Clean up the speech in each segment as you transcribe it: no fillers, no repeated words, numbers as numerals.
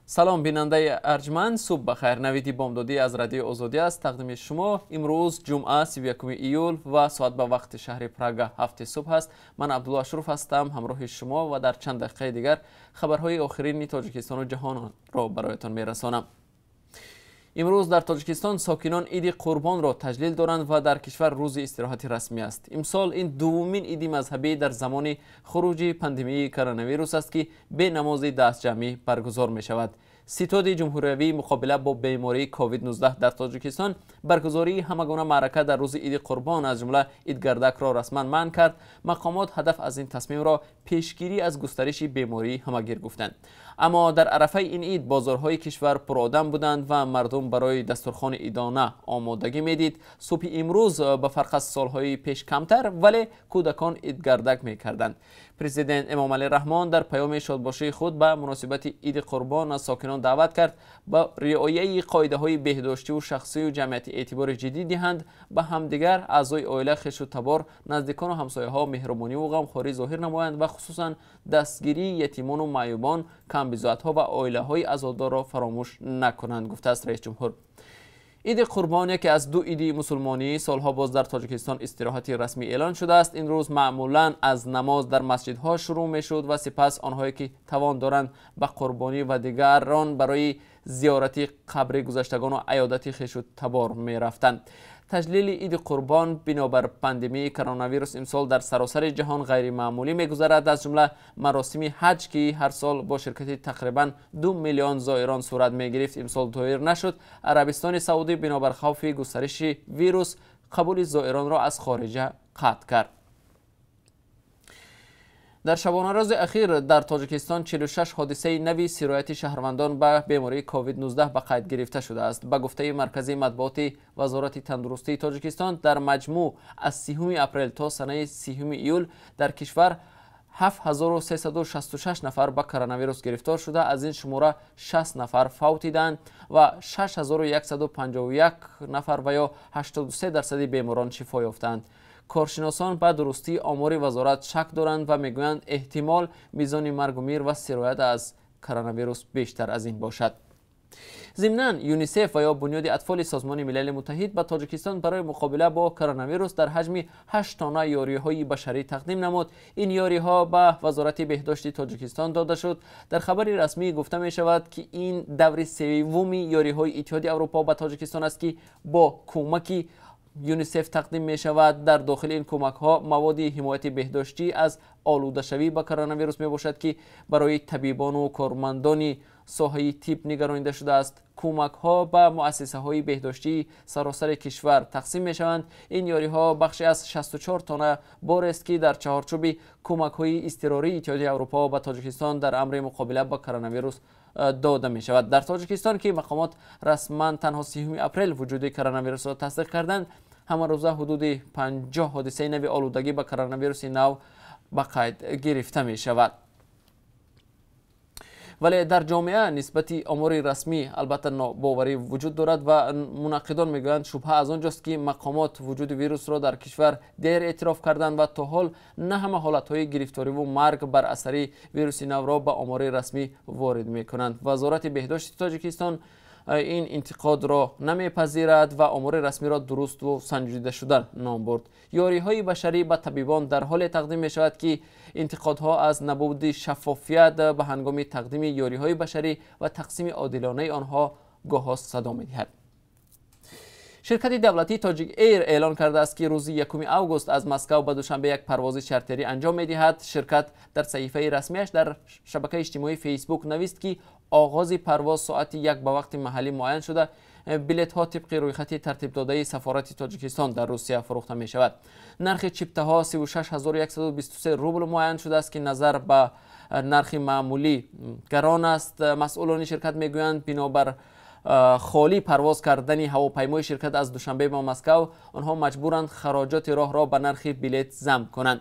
Салом, бинандаи арҷманд, субҳ бахайр. Навиди бомдодӣ аз Радиои Озодӣ аст тақдими шумо. Имрӯз ҷумъа, 31 июл ва соат ба вақти шаҳри Прага 7 субҳ аст. Ман Абдулло Ашруф ҳастам, ҳамроҳи шумо ва дар чанд дақиқаи дигар хабарҳои охирини Тоҷикистону ҷаҳонро бароятон мерасонам. Имрӯз дар Тоҷикистон сокинон Иди Қурбонро таҷлил доранд ва дар кишвар рӯзи истироҳати расмӣ аст. Имсол ин дуввумин иди мазҳабӣ дар замони хуруҷи пандемияи коронавирус аст, ки бе намози дастҷамъӣ баргузор мешавад. Ситоди ҷумҳуриявии муқобила бо бемории COVID-19 дар Тоҷикистон баргузории ҳама гуна маърака дар рӯзи Иди Қурбон, аз ҷумла идгардакро, расман манъ кард. Мақомот ҳадаф аз ин тасмимро пешгирӣ аз густариши бемории ҳамагир гуфтанд. Аммо дар арафаи ин ид бозорҳои кишвар пуродам буданд ва мардум барои дастурхони идона омодагӣ медид. Субҳи имрӯз ба фарқ аз солҳои пеш камтар, вале кӯдакон идгардак мекарданд. Президент Эмомалӣ Раҳмон дар паёми шодбошии худ ба муносибати Иди Қурбон аз сокинон даъват кард ба риояи қоидаҳои беҳдоштиву шахсию ҷамъиятӣ эътибори ҷиддӣ диҳанд, ба ҳамдигар, аъзои оила, хешу табор, наздикону ҳамсояҳо меҳрубониву ғамхорӣ зоҳир намоянд ва хусусан дастгирии ятимону маъюбон, камбизоатҳо ва оилаҳои азодорро фаромӯш накунанд, гуфтааст раисҷумҳур. Иди Қурбон яке аз ду иди мусулмонӣ солҳо боз дар Тоҷикистон истироҳати расмӣ эълон шудааст. Ин рӯз маъмулан аз намоз дар масҷидҳо шурӯъ мешуд ва сипас онҳое ки тавон доранд, ба қурбонӣ ва дигарон барои зиёрати қабри гузаштагону аёдати хешу табор мерафтанд. Таҷлили Иди Қурбон бинобар пандемияи коронавирус имсол дар саросари ҷаҳон ғайримаъмулӣ мегузарад. Аз ҷумла маросими ҳаҷ, ки ҳар сол бо ширкати тақрибан 2 миллион зоирон сурат мегирифт, имсол доир нашуд. Арабистони Саудӣ бинобар хавфи густариши вирус қабули зоиронро аз хориҷа қатъ кард. Дар шабонарӯзи ахир дар Тоҷикистон 46 ҳодисаи нави сирояти шаҳрвандон ба бемории COVID-19 ба қайд гирифта шудааст. Ба гуфтаи маркази матбуоти Вазорати тандурустии Тоҷикистон, дар маҷмӯъ аз 30 апрел то санаи 30 июл дар кишвар 7366 нафар ба коронавирус гирифтор шуда, аз ин шумора 60 нафар фавтиданд ва 6151 нафар ва ё 83% беморон шифо ёфтанд. Коршиносон ба дурустии омори вазорат шак доранд ва мегӯянд, эҳтимол мизони маргу мир ва сироят аз коронавирус бештар аз ин бошад. Зимнан, ЮНИСЕФ ва ё Бунёди атфоли Созмони Милали Муттаҳид ба Тоҷикистон барои муқобила бо коронавирус дар ҳаҷми 8 тонна ёриҳои башарӣ тақдим намуд. Ин ёриҳо ба Вазорати беҳдошти Тоҷикистон дода шуд. Дар хабари расмӣ гуфта мешавад, ки ин даври севуми ёриҳои Иттиҳоди Аврупо ба Тоҷикистон аст, ки бо кӯмаки ЮНИСЕФ тақдим мешавад. Дар дохили ин кӯмакҳо маводи ҳимояти беҳдоштӣ аз олудашавӣ ба коронавирус мебошад, ки барои табибону кормандони соҳаи тиб нигаронида шудааст. Кӯмакҳо ба муассисаҳои беҳдоштии саросари кишвар тақсим мешаванд. Ин ёриҳо бахше аз 64 тонна борест, ки дар чаҳорчӯби кӯмакҳои изтирории Иттиҳоди Аврупо ба Тоҷикистон дар амри муқобила ба коронавирус дода мешавад. Дар Тоҷикистон, ки мақомот расман танҳо 30 апрел вуҷуди коронавирусро тасдиқ карданд, ҳамарӯза ҳудуди 50 ҳодисаи нави олудагӣ ба коронавируси нав ба қайд гирифта мешавад. Вале дар ҷомеа нисбати омори расмӣ албатта нобоварӣ вуҷуд дорад ва мунаққидон мегӯянд, шубҳа аз он ҷост, ки мақомот вуҷуди вирусро дар кишвар дер эътироф карданд ва то ҳол на ҳама ҳолатҳои гирифториву марг бар асари вируси навро ба омори расмӣ ворид мекунанд. Вазорати беҳдошти Тоҷикистон ин интиқодро намепазирад ва омори расмиро дурусту санҷидашуда ном бурд. Ёриҳои башарӣ ба табибон дар ҳоле тақдим мешавад, ки интиқодҳо аз набуди шаффофият ба ҳангоми тақдими ёриҳои башарӣ ва тақсими одилонаи онҳо гоҳҳо садо медиҳад. Ширкати давлатии Тоҷик Эйр эълон кардааст, ки рӯзи 1 август аз Москав ба Душанбе як парвози чартерӣ анҷом медиҳад. Ширкат дар саҳифаи расмиаш дар шабакаи иҷтимоии Фейсбук навист, ки оғози парвоз соати 1 ба вақти маҳаллӣ муайян шуда, билетҳо тибқи рӯйхати тартибдодаи сафорати Тоҷикистон дар Русия фурӯхта мешавад. Нархи чиптаҳо 36 123 рубл муайян шудааст, ки назар ба нархи маъмулӣ гарон аст. Масъулони ширкат мегӯянд, бинобар холӣ парвоз кардани ҳавопаймои ширкат аз Душанбе ба Москав, онҳо маҷбуранд хароҷоти роҳро ба нархи билет зам кунанд.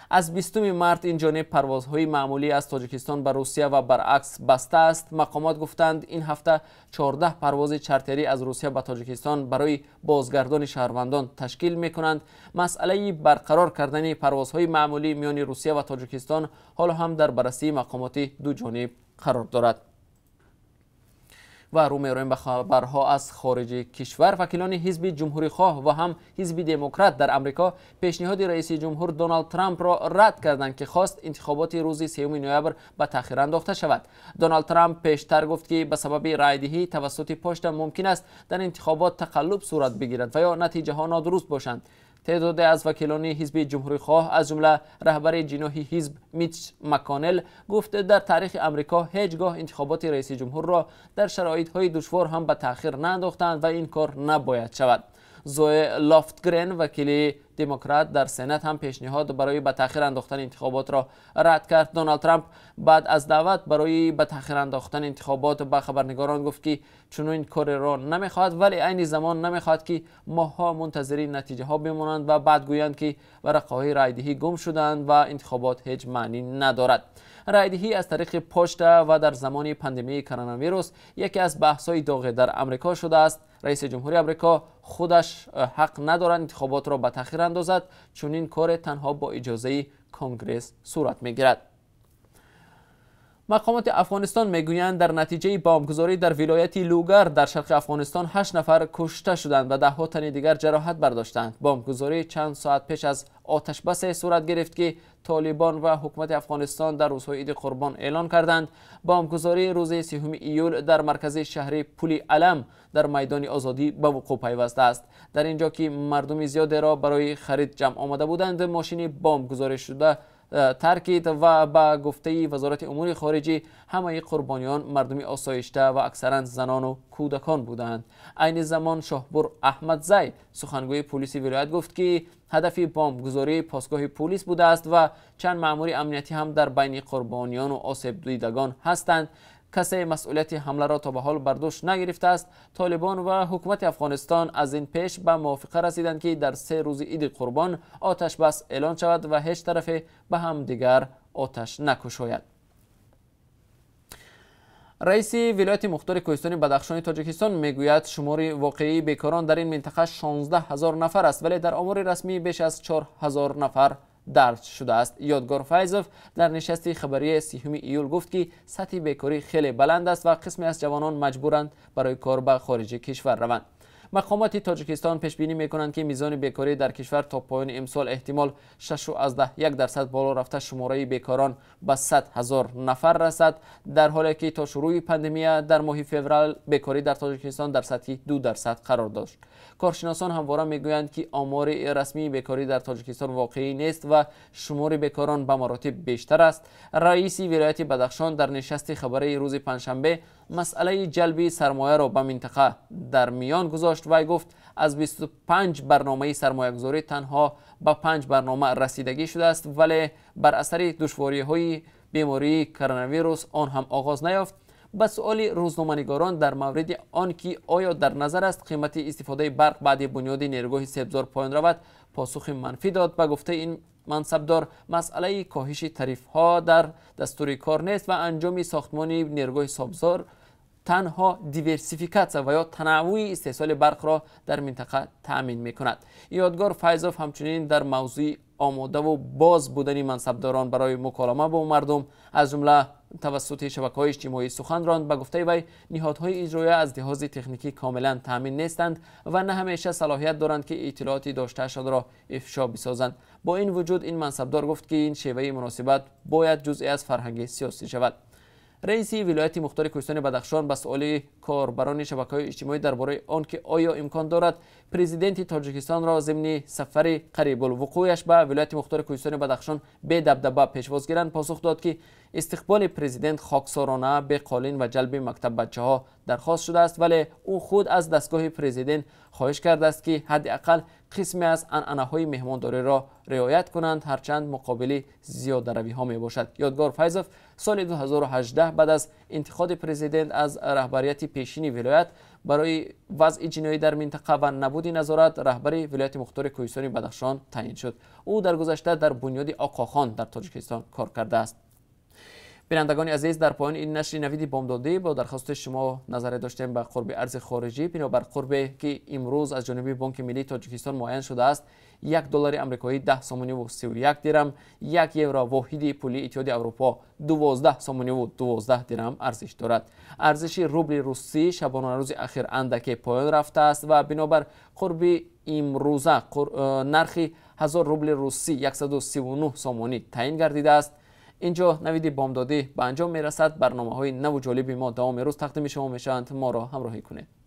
Аз 20 март ин ҷониб парвозҳои маъмулӣ аз Тоҷикистон ба Русия ва баръакс баста аст. Мақомот гуфтанд, ин ҳафта 14 парвози чартерӣ аз Русия ба Тоҷикистон барои бозгардони шаҳрвандон ташкил мекунанд. Масъалаи барқарор кардани парвозҳои маъмулӣ миёни Русия ва Тоҷикистон ҳоло ҳам дар баррасии мақомоти ду ҷониб қарор дорад. Ва рӯ меорем ба хабарҳо аз хориҷи кишвар. Вакилони ҳизби ҷумҳурихоҳ ва ҳам ҳизби демократ дар Амрико пешниҳоди раиси ҷумҳур Доналд Трампро рад карданд, ки хост интихоботи рӯзи 3 ноябр ба таъхир андохта шавад. Доналд Трамп пештар гуфт, ки ба сабаби райдиҳӣ тавассути почта мумкин аст дар интихобот тақаллуб сурат бигирад ва ё натиҷаҳо нодуруст бошанд. Теъдоде аз вакилони ҳизби ҷумҳурихоҳ, аз ҷумла раҳбари ҷиноҳи ҳизб Митч Макконел, гуфт дар таърихи Амрико ҳеҷ гоҳ интихоботи раиси ҷумҳурро дар шароитҳои душвор ҳам ба таъхир наандохтанд ва ин кор набояд шавад. Зое Лофтгрен, вакили демократ дар Сенат, ҳам пешниҳод барои ба таъхир андохтани интихоботро рад кард. Доналд Трамп баъд аз даъват барои ба таъхир андохтани интихобот ба хабарнигорон гуфт, ки чунин кореро намехоҳад, вале айни замон намехоҳад, ки моҳҳо мунтазири натиҷаҳо бимонанд ва баъд гӯянд, ки варақаҳои райдиҳӣ гум шуданд ва интихобот ҳеҷ маънӣ надорад. Райдиҳӣ аз тариқи почта ва дар замони пандемияи коронавирус яке аз баҳсҳои доғе дар Амрико шудааст. Раиси ҷумҳури Амрико худаш ҳақ надорад интихоботро ба таъхир андозад. Чунин коре танҳо бо иҷозаи Конгресс сурат мегирад. Мақомоти Афғонистон мегӯянд, дар натиҷаи бомбгузорӣ дар вилояти Лугар дар шарқи Афғонистон 8 нафар кушта шуданд ва даҳҳо тани дигар ҷароҳат бардоштанд. Бомбгузорӣ чанд соат пеш аз оташбасе сурат гирифт, ки Толибон ва ҳукумати Афғонистон дар рӯзҳои Иди Қурбон эълон карданд. Бомбгузорӣ рӯзи 3 июл дар маркази шаҳри Пули Алам дар майдони Озодӣ ба вуқӯъ пайвастааст. Дар ин ҷо, ки мардуми зиёдеро барои харид ҷамъ омада буданд, мошини бомбгузорӣ шуда таркид ва ба гуфтаи Вазорати умури хориҷӣ ҳамаи қурбониён мардуми осоишта ва аксаран занону кӯдакон буданд. Айни замон Шоҳбур Аҳмадзай, сухангӯи пулиси вилоят, гуфт, ки ҳадафи бомбгузорӣ посгоҳи пулис будааст ва чанд маъмури амниятӣ ҳам дар байни қурбониёну осебдидагон ҳастанд. Касе масъулияти ҳамларо то ба ҳол бар дӯш нагирифтааст. Толибон ва ҳукумати Афғонистон аз ин пеш ба мувофиқа расиданд, ки дар 3 рӯзи Иди Қурбон оташбас эълон шавад ва ҳеҷ тарафе ба ҳамдигар оташ накушояд. Раиси вилояти мухтори кӯҳистони Бадахшони Тоҷикистон мегӯяд, шумори воқеии бекорон дар ин минтақа 16 ҳазор нафар аст, вале дар омори расмӣ беш аз 4 ҳазор нафар дарҷ шудааст. Ёдгор Файзов дар нишасти хабарии 3 июл гуфт, ки сатҳи бекорӣ хеле баланд аст ва қисме аз ҷавонон маҷбуранд барои кор ба хориҷи кишвар раванд. Мақомоти Тоҷикистон пешбинӣ мекунанд, ки мизони бекорӣ дар кишвар то поёни имсол эҳтимол 6,1% боло рафта, шумораи бекорон ба 100 ҳазор нафар расад, дар ҳоле ки то шурӯи пандемия дар моҳи феврал бекорӣ дар Тоҷикистон дар сатҳи 2% қарор дошт. Коршиносон ҳамвора мегӯянд, ки омори расмии бекорӣ дар Тоҷикистон воқеӣ нест ва шумори бекорон ба маротиб бештар аст. Раиси вилояти Бадахшон дар нишасти хабарии рӯзи панҷшанбе масъалаи ҷалби сармояро ба минтақа дар миён гузошт. Вай гуфт, аз 25 барномаи сармоягузорӣ танҳо ба 5 барнома расидагӣ шудааст, вале бар асари душвориҳои бемории коронавирус он ҳам оғоз наёфт. Ба суоли рӯзноманигорон дар мавриди он ки оё дар назар аст қимати истифодаи барқ баъди бунёди нерӯгоҳи Себзор поён равад, посухи манфӣ дод. Ба гуфтаи ин мансабдор, масъалаи коҳиши тарифҳо дар дастури кор нест ва анҷоми сохтмони нерӯгоҳи Собзор танҳо диверсификатсия ва ё танаввӯи истеҳсоли барқро дар минтақа таъмин мекунад. Ёдгор Файзов ҳамчунин дар мавзӯи омодаву боз будани мансабдорон барои муколама бо мардум, аз ҷумла тавассути шабакаҳои иҷтимоӣ, сухан ронд. Ба гуфтаи вай, ниҳодҳои иҷроия аз лиҳози техникӣ комилан таъмин нестанд ва на ҳамеша салоҳият доранд, ки иттилооти доштаашонро ифшо бисозанд. Бо ин вуҷуд ин мансабдор гуфт, ки ин шеваи муносибат бояд ҷузъе аз фарҳанги сиёсӣ шавад. Раиси вилояти мухтори кӯҳистони Бадахшон ба суоли корбарони шабакаҳои иҷтимоӣ дар бораи он ки оё имкон дорад президенти Тоҷикистонро зимни сафари қарибулвуқӯяш ба вилояти мухтори кӯҳистони Бадахшон бедабдаба пешвоз гиранд, посух дод, ки истиқболи президент хоксорона, беқолин ва ҷалби мактаббачаҳо дархост шудааст, вале ӯ худ аз дастгоҳи президент хоҳиш кардааст, ки ҳадди ақал қисме аз анъанаҳои меҳмондориро риоят кунанд, ҳарчанд муқобили зиёдаравиҳо мебошад. Ёдгор Файзов соли 2018 баъд аз интиқоди президент аз раҳбарияти пешини вилоят барои вазъи ҷиноӣ дар минтақа ва набуди назорат раҳбари вилояти мухтори кӯҳистони Бадахшон таъин шуд. Ӯ дар гузашта дар бунёди Оқохон дар Тоҷикистон кор кардааст. Бинандагони азиз, дар поёни ин нашри Навиди бомдодӣ бо дархости шумо назаре доштем ба қурби арзи хориҷӣ. Бинобар қурбе ки имрӯз аз ҷониби Бонки миллии Тоҷикистон муайян шудааст, 1 доллари амрикоӣ 10 сомониву 31 дирам, 1 евро воҳиди пулии Иттиҳоди Аврупо 12 сомониву 12 дирам арзиш дорад. Арзиши рубли русӣ шабонарӯзи ахир андаке поён рафтааст ва бинобар қурби имрӯза нархи 1000 рубли русӣ 139 сомонӣ таъин гардидааст. Инҷо Навиди бомдодӣ ба анҷом мерасад. Барномаҳои наву ҷолиби мо давоми рӯз тақдими шумо мешаванд. Моро ҳамроҳӣ кунед.